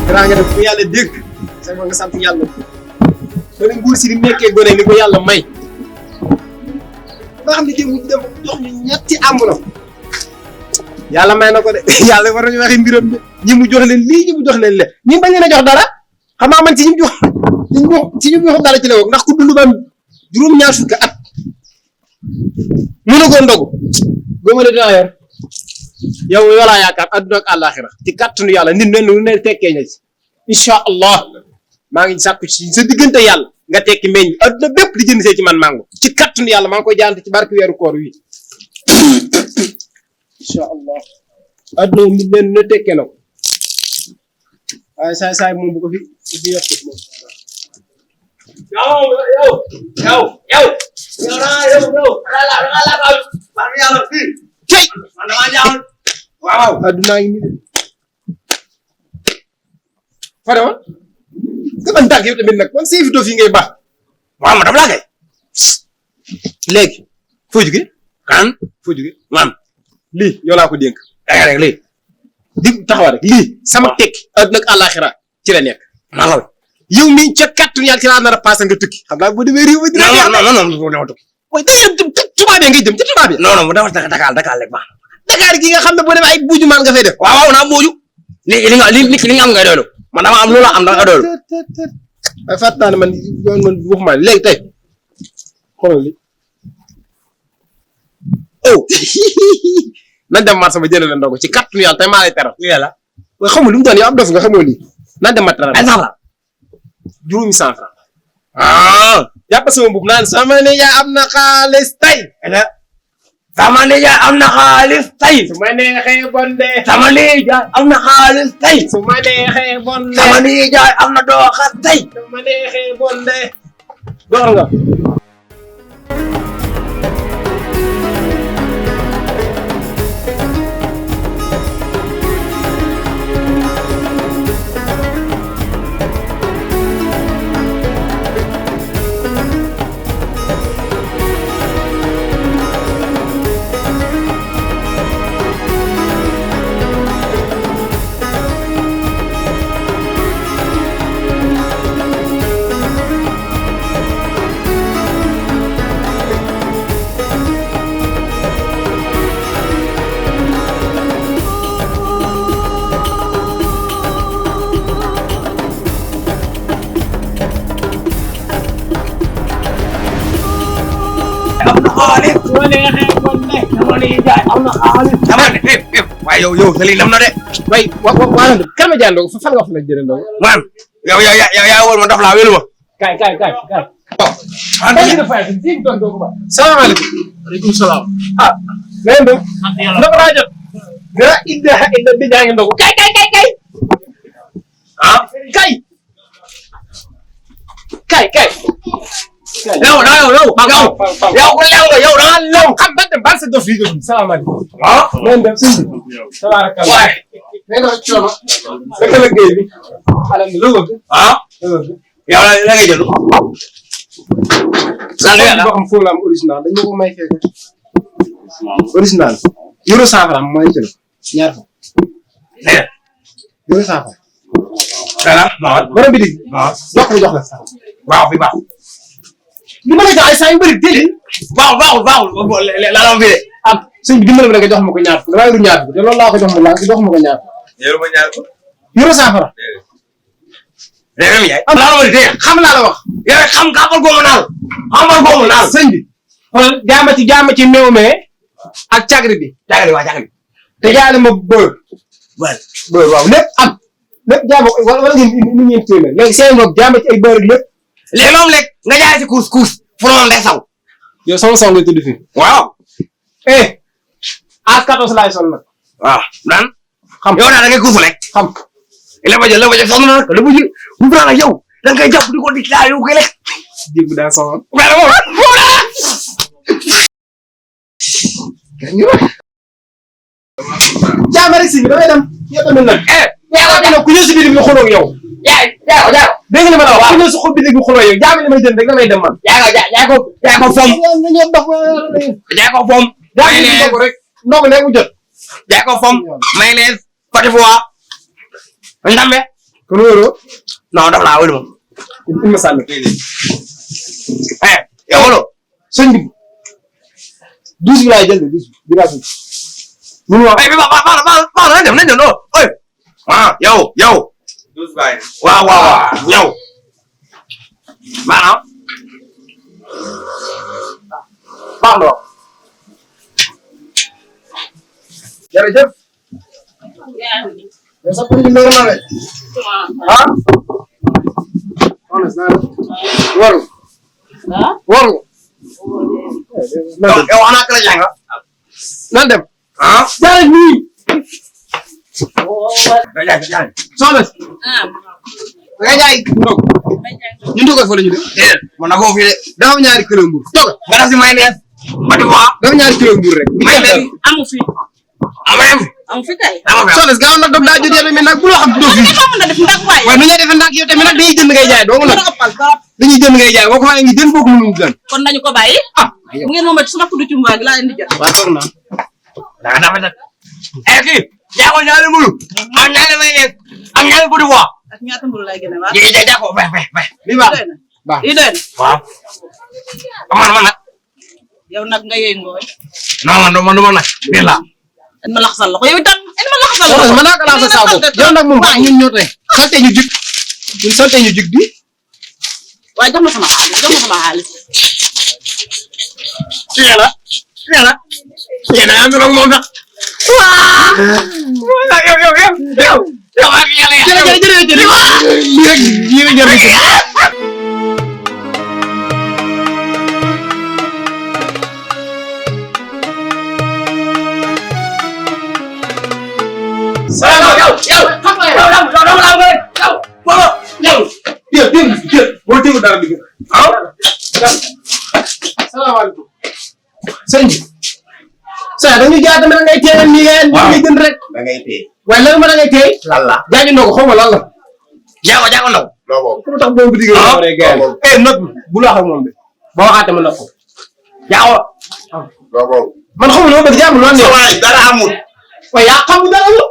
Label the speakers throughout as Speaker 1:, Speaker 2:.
Speaker 1: grand nga def bu yàlla dégg sa nga sant yàlla ba ne nguur si ni nekkee gone ni ko yàlla may ba xam ne dem jox ñu ñetti ambulo yàlla may na ko de yàlla war nañu waxi mbiram de ñi mu jox leen lii ñi mu jox leen le ñi bañ leen a jox dara xam naa man ci ñu jox dara ci la woog ndax ku dund ba juróom-ñaar fukki at mënu ko ndogu góoma de dinaa yor yow yoo laa yaakaar adduna ak àllaaxira ci kàttanu yàlla nit ne lu ne tekkee na ci incha allah maa ngi sàkku ci sa diggante yàlla nga tekki meññ adduna bépp di jënd see ci man mango ci kàttanu yàlla maa ngi koy jaante ci barke weeru koor wi incha allah adduna nit leen ne tekkee na ko waaye saay moom bu ko fi yokk moom waaw adduna ngi nii de Fadé woon nga bañ tànk yow tamit nag man si dof yi ngay baax
Speaker 2: waaw ma dama laa kay
Speaker 1: léegi foo jóge
Speaker 2: kan
Speaker 1: foo jóge
Speaker 2: man
Speaker 1: lii yow laa ko dénk
Speaker 2: danga rek lii
Speaker 1: di taxaw rek lii sama tekki adduna ak àllaaxira ci la nekk
Speaker 2: maa la
Speaker 1: yow mii ca kàttanu yàlla ci laa nar a paase nga tukki xam naa boo demee réew mi dina
Speaker 2: non dama tukki
Speaker 1: waaye da ngay dem tubaab yi ngay jëm ca tubaab yi
Speaker 2: non dama Dakar rek baax
Speaker 1: Dakar gi nga xam ne boo demee ay buuju maan nga fay def
Speaker 2: waaw naa booju li nga am ngay doylu man dama am loola am da nga doylu
Speaker 1: waaye fàtt naa ne man waxuma léegi tey xoolal li oh nan dem mat sama jënd la ndogu ci kàttanu yàlla tey maa lay teral
Speaker 2: lii la
Speaker 1: waaye xamul lu mu doon yow ab dof nga xamoo lii nan dem mat teral juróomi 100 francs jàpp sama mbubb naan sama nijaay am na xaalis tey
Speaker 2: sama nijaay am na xaalis tey
Speaker 1: su ma neexee bonde
Speaker 2: sama nijaay am na xaalis tey
Speaker 1: su ma neexee bonde
Speaker 2: sama nijaay am na dooxat tey
Speaker 1: su ma neexee bonde door nga
Speaker 2: xaalis su ma neexee bonde sama nijaay am na xaalis dama ne waaye yow sa lii lam na de
Speaker 1: way waa kan ma jàndoo fan nga wax la jërëndoo
Speaker 2: man yow yaa wóor ma dof laa wélu ma
Speaker 1: kaay salaamaaleykum
Speaker 3: waaleykum salaam.
Speaker 1: ah na ngeen def ndogu daa jot dara indi bi jaa ngi ndogu kay
Speaker 2: ah
Speaker 1: kay
Speaker 2: yow da nga lew
Speaker 1: xam ba dem bal sa dof yi déglu salaamaaleykum
Speaker 2: ah
Speaker 1: na ngeen def sëñ bi tabaarakallah
Speaker 2: waaye
Speaker 1: nee na coono naka la géey bi alhamdulilah
Speaker 2: ah yow la ngay jël
Speaker 1: lan la boo xam foo la am original dañ ma ko may fekk original euro 100 francs mooy jël ñaar fa euro 100 francs
Speaker 2: dara
Speaker 1: borom bi dig jox la
Speaker 2: waaw fi baax
Speaker 1: li ma la jox ay saa yu bëri déedéet
Speaker 2: baaxul la la fi de
Speaker 1: ah sëñ bi dimbali ma nga jox ma ko ñaar dama yor ñaar te loolu laa ko jox ma ko ñaar
Speaker 2: yow ma ñaar ko
Speaker 1: euro 100 francs
Speaker 2: réew mi yaay am la wala dégg
Speaker 1: xam naa la wax
Speaker 2: yow xam nga xamal goomu naal
Speaker 1: sëñ bi xool jaama ci meew mee ak cagri bi
Speaker 2: cagri
Speaker 1: te jaale ma bër waaw lépp jaama wala ngeen téeméer léegi seen bopp jaama ci ay bër ak lépp
Speaker 2: léegi moom lekk nga jaay ci kuus fu moom day saw
Speaker 1: yow sama song nga tudd fi
Speaker 2: waaw
Speaker 1: A14 laay sol nag
Speaker 2: waaw daan
Speaker 1: xam
Speaker 2: yow daal da ngay kuusu lekk
Speaker 1: xam
Speaker 2: la ba jël soxna nag la ba jël bu fara yow da ngay jàpp di ko di laa yow koy lekk
Speaker 1: dégg daa sonal jaama rek si bi damay dem yow tamit nag ku ñëw si biir bi xuloo ak yow dégg nga ma la wax ku ñëw si xol bi léegi xuloo yow jaama li may jënd rek damay dem man
Speaker 2: jaay ko foom
Speaker 1: rek ndox léegi mu jot
Speaker 2: jaay ko foom mayonnaise Côte d'Ivoire ndambe
Speaker 1: kon wóoroo.
Speaker 2: non daf laa wële moom.
Speaker 1: il ma sànni.
Speaker 2: yow wolo.
Speaker 1: sëñ bi. douze bi laay jël de douze bi laa suuf. mun wax
Speaker 2: nañ dem non oy. yow. waaw yow. maanaam.
Speaker 1: baax na. jërëjëf. mais sax pour ñu leer na rek. ah. waru. waru.
Speaker 2: yow xanaa kala jàng nga.
Speaker 1: nan dem. jaay nii. soxna si. nga jaay ndog. ñu ndogal fa la ñu def.
Speaker 2: déedéet man nag foofu de.
Speaker 1: dafa am ñaari kilo mburu. toog
Speaker 2: nga def si mayonnaise.
Speaker 1: dafa ñaari kilo mburu rek.
Speaker 2: mayonnaise
Speaker 3: amu fi. amu fi kay.
Speaker 1: soxna si gaaw nag dog daa jotee tamit nag bu loo xam doo fi.
Speaker 3: mën na def ndax waay.
Speaker 1: waaye nu ñuy defee ndax yow tamit nag dañuy jënd ngay jaay dong nag. dañuy jënd ngay jaay boo ko waxee ngi jënd boo ko mënul jënd.
Speaker 3: kon nañu ko bàyyi. mu ngeen moom suma kuddu ci mbaag laa leen di jot.
Speaker 1: waaw toog naa.
Speaker 2: daa dafa nag. kii. yaa ko ñaari mburu. ak ñaari mayonnaise. ak ñaari petit pois.
Speaker 3: ak ñaata mburu lay gën a waat.
Speaker 2: jaa ko bay.
Speaker 1: li baax baax
Speaker 3: lii doy na.
Speaker 2: waaw. man nag.
Speaker 3: yow nag nga yooyu ngooy.
Speaker 2: non man du ma nag. bii laa.
Speaker 3: dañ ma laxasal loxo yow itam dañ ma laxasal
Speaker 1: soxna
Speaker 3: loxo.
Speaker 1: si mën naa ko laal sa saako yow nag moom baax ñun ñoo tey sante ñu jig ñun sante ñu jig di.
Speaker 3: waaye jox ma sama xaalis.
Speaker 2: yéen a am na moom sax. yow ak yàlla
Speaker 1: jërëjëf lii rek jërëjëf. boo teewul dara bi salaamaaleykum sëñ bi sa dañuy jaay tamit da ngay teewal nii ngeen ngay gën rek
Speaker 2: da ngay téye.
Speaker 1: waaye lan ma da ngay teey
Speaker 2: lan la.
Speaker 1: jaaji ndoo ko xaw ma lan la
Speaker 2: jaago ndaw.
Speaker 1: ku tax boobu digg na rek gaay nag bu la wax ak moom bi ba waxaate ma nag ko jaago man xaw ma lu ma bëgg jaamu loolu
Speaker 2: sawaay dara amul.
Speaker 1: waaye yaa xam dara amul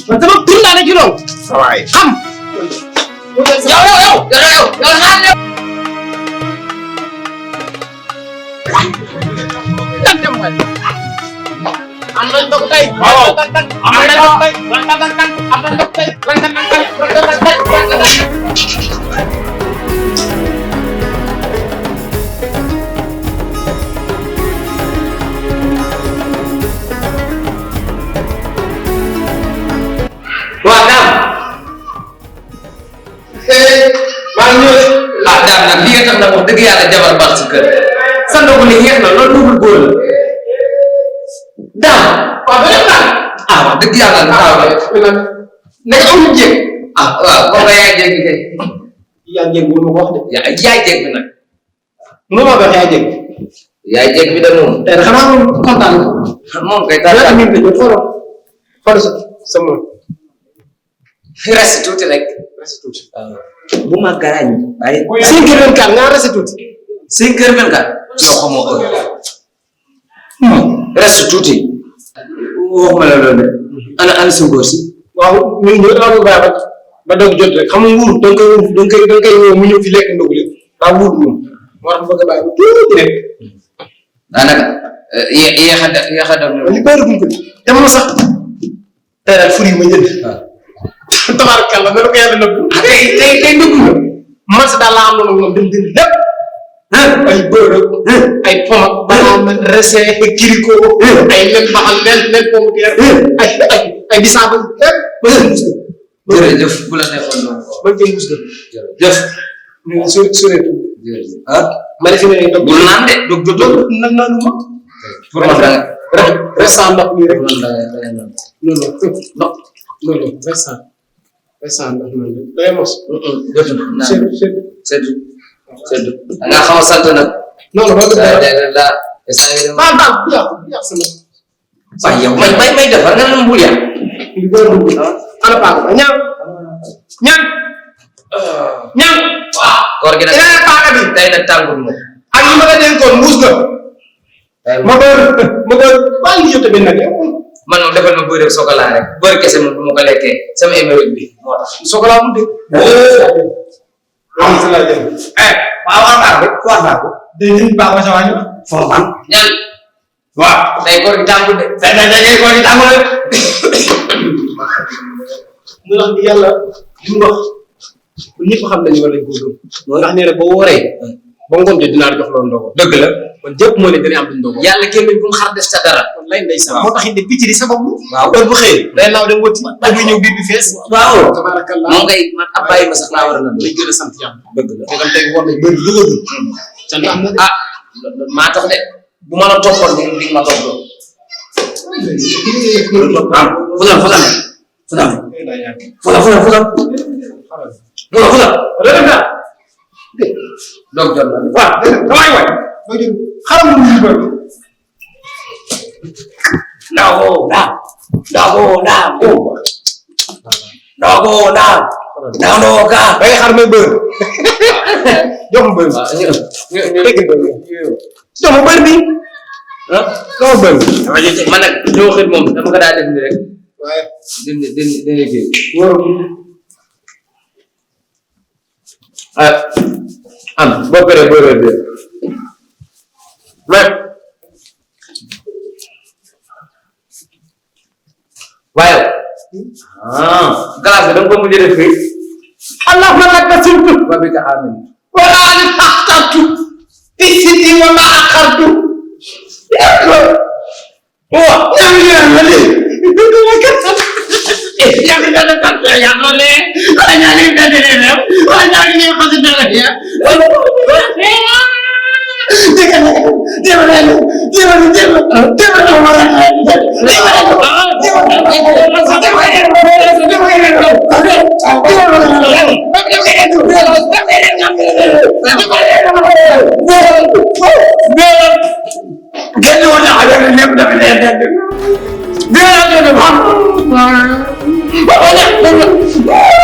Speaker 1: man sama tur laa ne ci loolu
Speaker 2: sawaay.
Speaker 1: xam
Speaker 2: yow.
Speaker 1: am nañ ndox tey.
Speaker 2: waaw
Speaker 1: am nañ ndox tey. am nañ ndox tey.
Speaker 2: waaw daam.
Speaker 1: maa ngi ñëw
Speaker 2: ah daam nag li nga tax nag wax dëgg yàlla jabar baax si kër. sa ndogu li yeex na loolu dugul góor la. daam.
Speaker 1: waaw ba def naa.
Speaker 2: ah wax dëgg yàlla taw la.
Speaker 1: nekk amuñu jéeg.
Speaker 2: ah waaw comme que yaay jéeg bi kay.
Speaker 1: yaa jéeg bu ma ko wax de.
Speaker 2: yaay jéeg bi nag.
Speaker 1: mënoo ma wax yaa jéeg.
Speaker 2: yaay jéeg bi de moom.
Speaker 1: tey nag xanaa moom kontaan nga.
Speaker 2: moom kay
Speaker 1: yaa
Speaker 2: taal
Speaker 1: ngi nii xoolal xoolal sa moom.
Speaker 2: reste tuuti rek.
Speaker 1: reste tuuti.
Speaker 2: bu ma gaañ. waaye
Speaker 1: 5h24 nga reste tuuti.
Speaker 2: 5h24. non xamoo ko. reste tuuti. waxuma la loolu de. ana sa ngóor si.
Speaker 1: waaw ñu ngi ñëw daal di bàyyi ba doog jot rek xam nga nguur da nga koy woo mu ñëw fi lekk ndogu lépp daa wuur moom moo tax bëgg a bàyyi ba tuuti rek.
Speaker 2: daanaka yéex a dem.
Speaker 1: li bëri buñ ko dama ma sax tey daal fur yi ma jënd. waaw tabaarkalla na ko yàlla nëbbu.
Speaker 2: tey dugg nga.
Speaker 1: marché daal laa am loolu moom dem jënd lépp. ay beurre ay pomme banane raisin kiriko ay nen baxal nen pomme de terre ay bisaab lépp ba jël mus nga.
Speaker 2: jërëjëf bu la neexoon noonu.
Speaker 1: ba jël mus nga.
Speaker 2: jërëjëf.
Speaker 1: ñu suuree.
Speaker 2: jërëjëf ah.
Speaker 1: ma ne fi mu ne nii
Speaker 2: bul naan de dog jot.
Speaker 1: nan naanu ma.
Speaker 2: pour man da nga.
Speaker 1: restant ndox mi rek.
Speaker 2: pour man da nga naan.
Speaker 1: non restant ndox mi rek. day mos.
Speaker 2: jotul naan
Speaker 1: seddu
Speaker 2: seddu. da ngaa xaw a sant nag.
Speaker 1: non non
Speaker 2: baal
Speaker 1: baal bu yàq sama.
Speaker 2: waaye yow may defar nga ne bul yàq.
Speaker 1: li bëri na bul. ana paaka ba ñaar.
Speaker 2: waaw. koor gi nag
Speaker 1: paaka bi.
Speaker 2: tey nag tàngul moom.
Speaker 1: ak ñi ma la dénkoon muus nga. ma ko baal ñu jot tamit nag yow.
Speaker 2: man moom defal ma beurre chocolat rek beurre kese moom du ma ko lekkee sama hémorroïde bi moo tax chocolat mu dégg. waaw am naa ko wax naa ko.
Speaker 4: déedéet baax na sa wàññi.
Speaker 2: foofu man ñaan. waaw day koor gi tàmbul de. day koor gi tàmbul de.
Speaker 1: mu wax ni yàlla li mu wax ñëpp xam nañu wala ñu ko gëm ndax nee na boo wooree ba ngoon jot dinaa jox loolu ndogo
Speaker 2: dëgg la
Speaker 1: kon jëpp moo ne dina am duñ ndogo
Speaker 2: yàlla gémmiñ bu mu xar def sa dara.
Speaker 1: kon lay ndeysaan moo tax it ne picc di sababu
Speaker 2: waaw
Speaker 1: heure bu xëy day naaw dem wëtti ba muy ñëw biir bi fees
Speaker 2: waaw
Speaker 1: tabarakallah
Speaker 2: moom ngay man ab bàyyi ma sax laa war a naan.
Speaker 1: day gën a sant yàlla
Speaker 2: dëgg la
Speaker 1: te tam tey war nañ bëri dugagul sant am na de
Speaker 2: ah maa tax de bu ma la toppoon di ma topp loolu. ah fulan donc jot na
Speaker 1: waaw damay waay ba jël xaram lu ñu bëri
Speaker 2: ndogu naam ndogu ka
Speaker 1: da ngay xar may bër jox ma bër dégg bër jox ma bër bi
Speaker 2: ah
Speaker 1: jox ma bër
Speaker 2: man nag ñoo xit moom dama ko daa def ni rek
Speaker 1: waaye
Speaker 2: dina kii
Speaker 1: am boo paree bëree bi mais
Speaker 2: waaye glace bi da nga ko mujj def fii
Speaker 1: Allah ma lak basimtu
Speaker 2: wa bika amin
Speaker 1: wala ani taxtatu fi siti wa ma akhartu wa ya mali
Speaker 4: Dia